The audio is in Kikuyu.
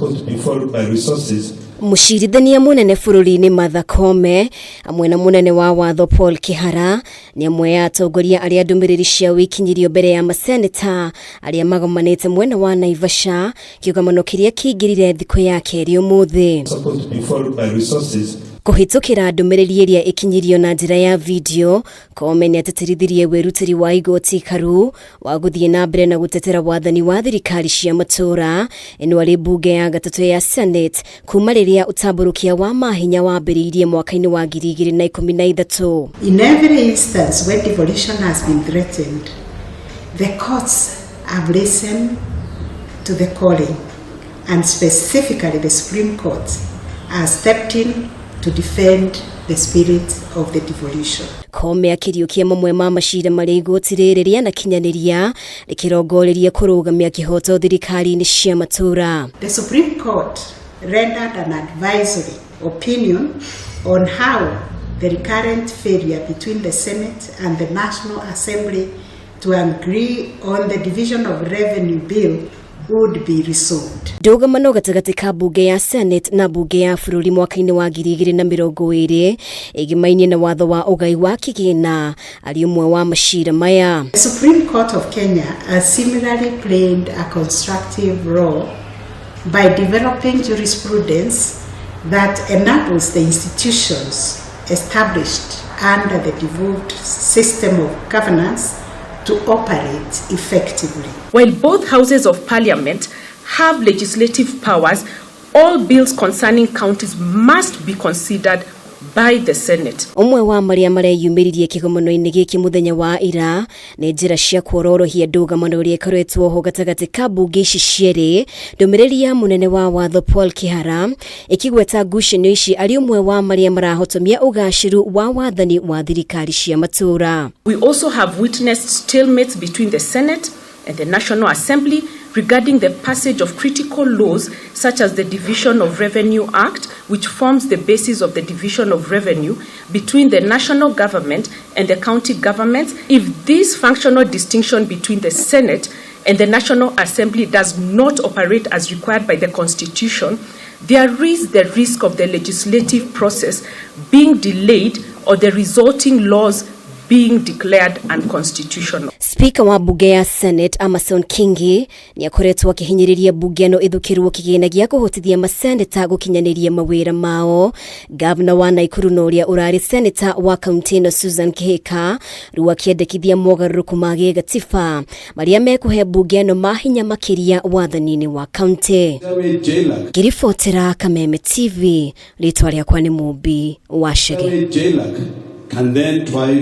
Supposed to be followed by resources. Mũcirithania mũnene bũrũri-inĩ Martha Koome hamwe na mũnene wa watho Paul Kihara nĩ amwe ya atongoria arĩa ndũmĩrĩri ciao ikinyirio mbere ya maseneta arĩa magomanĩte mwena wa Naivasha, kĩũgamano kĩrĩa kĩingĩrire thikũ ya kerĩ ũmũthĩ. Supposed to be followed by resources. Kũhĩtũkĩra ndũmĩrĩri ĩrĩa ĩkinyirio na njĩra ya video, Koome nĩ atĩtĩrithirie wĩrutĩri wa igoti ikaru wa gũthiĩ na mbere na gũtetera wathani wa thirikari cia matũũra. Ĩno arĩ mbunge ya gatatũ ya Senate kuma rĩrĩa ũtambũrũkia wa mahinya wambĩrĩirie mwaka-inĩ wa 2013. In every instance where devolution has been threatened, the courts have listened to the calling, and specifically the Supreme Court has stepped in to defend the spirit of the devolution. Koome akĩriũkia mamwe ma macira marĩa igoti rĩrĩ rĩanakinyanĩria rĩkĩrongoreria kũrũgamia kĩhoto thirikari-inĩ cia matũũra. The Supreme Court rendered an advisory opinion on how the recurrent failure between the Senate and the National Assembly to agree on the Division of Revenue Bill would be resolved. Ndũgamano gatagatĩ ka mbunge ya Senate na mbunge ya bũrũri mwaka-inĩ wa 2020 ĩgĩmainie na watho wa ũgai wa kĩgĩna arĩ ũmwe wa macira maya. The Supreme Court of Kenya has similarly played a constructive role by developing jurisprudence that enables the institutions established under the devolved system of governance to operate effectively. While both houses of parliament have legislative powers, all bills concerning counties must be considered by the Senate. Ũmwe wa marĩa mareyumĩririe kĩgomano-inĩ gĩkĩ mũthenya wa ira nĩ njĩra cia kuororohia ndũgamano ĩrĩa ĩkoretwo ho gatagatĩ ka mbunge ici cierĩ. Ndũmĩrĩri ya mũnene wa watho Paul Kihara ĩkĩgweta ngucanio ici arĩ ũmwe wa marĩa marahotomia ũgacĩru wa wathani wa thirikari cia matũũra. We also have witnessed stalemates between the Senate and the National Assembly regarding the passage of critical laws such as the Division of Revenue Act, which forms the basis of the division of revenue between the national government and the county governments. If this functional distinction between the Senate and the National Assembly does not operate as required by the Constitution, there is the risk of the legislative process being delayed or the resulting laws being declared unconstitutional. Spika wa mbunge ya Senate Amason Kingi nĩ akoretwo akĩhinyĩrĩria mbunge ĩno ĩthukĩrwo kĩgĩna gĩa kũhotithia maseneta gũkinyanĩria mawĩra mao. Gavana wa Naikuru na ũrĩa ũrarĩ seneta wa kaunti ĩno Susan Kihika rĩu akĩendekithia mogarũrũku ma gĩgatiba marĩa mekũhe mbunge ĩno mahinya makĩria wathani-inĩ wa kaunti. Ngĩribotera Kameme TV, rĩtwa rĩakwa nĩ Mũmbi wa Chege. JLAC can then try